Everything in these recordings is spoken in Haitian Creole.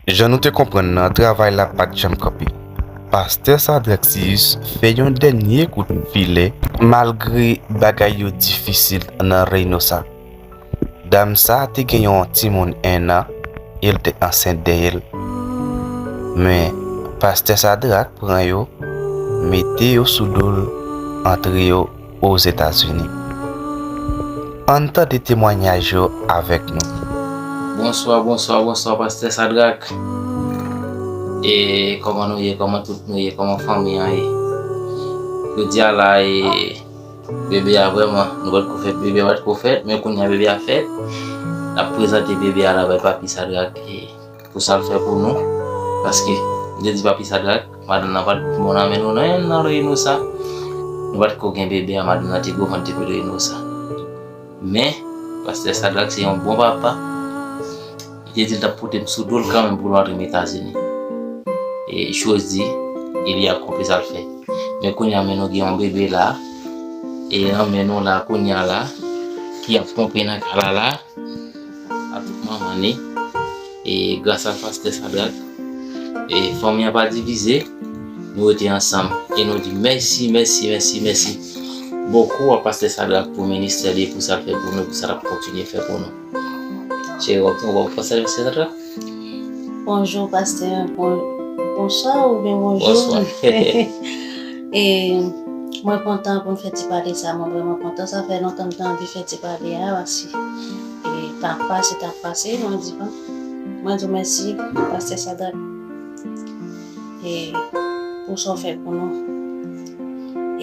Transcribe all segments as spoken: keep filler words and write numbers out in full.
Jan nou te konprann nan, travay la pa t janm kanpe. Pastè Sadrac Cius fè yon dènye kout filè, malgre bagay yo difisil nan Reynosa. Dam sa te gen yon timoun en an, e l te ansent dèyè l. Men, pastè Sadrac pran yo, mete yo sou do l, antre yo Ozetazini. Ann tande temwayaj yo avèk nou. Bonswa, bonswa, bonswa, pastè Sadrac. E kòman nou ye? Kòman tout nou ye? Kòman fanmi an ye? Jodi a la, e bebe a vrèman, nou pa t ko fèt, bebe a pa t ko fèt, men kounye a bebe a fèt. N ap prezante bebe a la bay papi Sadrac, e pou sa l fè pou nou. Paske, m te di papi Sadrac, madanm nan pa t bon nan men nou, non, nan Reynosa. Nou pa t ko gen bebe a, madanm nan te gwo vant depi Reynosa. Men, pastè Sadrac se yon bon papa. Li te di l t ap pote m sou do l kanmenm pou nou antre m Etazini. E, Jodi, e li akonpli sa l fè. Men kounye a, men nou gen yon bebe la. E nan men nou la, kounye a la, ki ap ponpe nan kay la la. A tout manman ni. E gras a pastè Sadrac, e fanmi an pa divize, nou rete ansanm. E nou di mèsi, mèsi, mèsi, mèsi bokou a pastè Sadrac pou ministè li, pou sa l fè pou nou, pou sa l ap kontinye fè pou nou. Cheri, w ap, w ap pase pastè Sadrac? Bonjou, pastè. Bon, bonswa oubyen bonjou. Bonswa. E mwen kontan pou n fè ti pale sa, mwen vrèman kontan. Sa fè lontan m te anvi fè ti pale a, paske e tan ap pase, tan ap pase, mwen di, bon, mwen di w mèsi, pastè Sadrac, e pou sa w fè pou nou.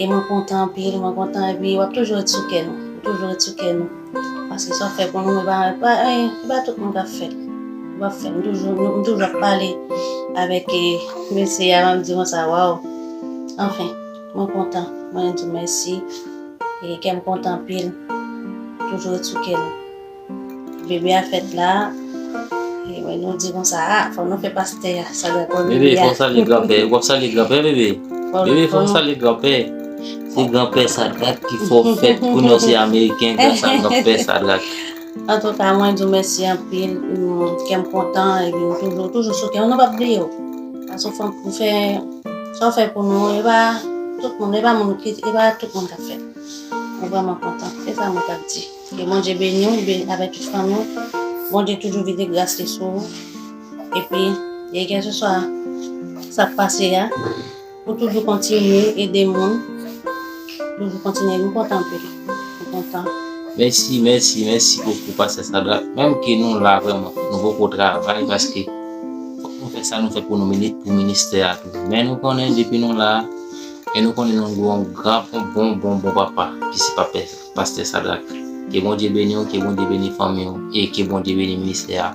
E mwen kontan anpil, mwen kontan, epi w ap toujou ret sou kè nou, ou toujou ret sou kè nou. Paske sa w fè pou nou, e pa, e pa, e pa tout moun k ap fè l. Ou p ap fè l. M toujou, m toujou ap pale avèk, e, mesye a, m ap di konsa, waw. Anfen, mwen kontan, mwen di w mèsi. E kè m kontan anpil. Toujou ret sou kè nou. Bebe a fèt la. E mwen nou di konsa, a, fò nou fè pastè a, Sadrac, bebe a. Bebe, fò w salye granpè. W ap salye granpè, bebe. Bebe, fò w salye granpè. Se granpè Sadrac ki fè w fèt. Kounye a w se ameriken, gras a granpè Sadrac. Antouka, mwen di w mèsi anpil. Mm, kè m kontan, epi m toujou, toujou sou kè w. Nou p ap bliye w. Paske w fè, w fè, sa w fè pou nou, e pa tout moun, e pa moun ki, e pa tout moun k ap fè l. Mwen vrèman kontan. Se sa mwen t ap di. Ke Bondye beni w, beni avèk tout fanmi w. Bondye toujou vide gras li sou ou. Epi, e kèlkeswa sa k pase a, ou toujou kontinye ede moun. Toujou kontinye, nou kontan anpil. Nou kontan. Mèsi, mèsi, mèsi bokou, pastè Sadrac. Menm ke nou la vrèman, nou poko travay paske fòk nou fè sa nou fè pou nou mini-, pou ministè a tou. Men nou konnen depi nou la, e nou konnen nou gen yon gran, bon, bon, bon, bon papa, ki se papa, pastè Sadrac. Ke Bondye beni w, ke Bondye beni fanmi w, e ke Bondye beni ministè a.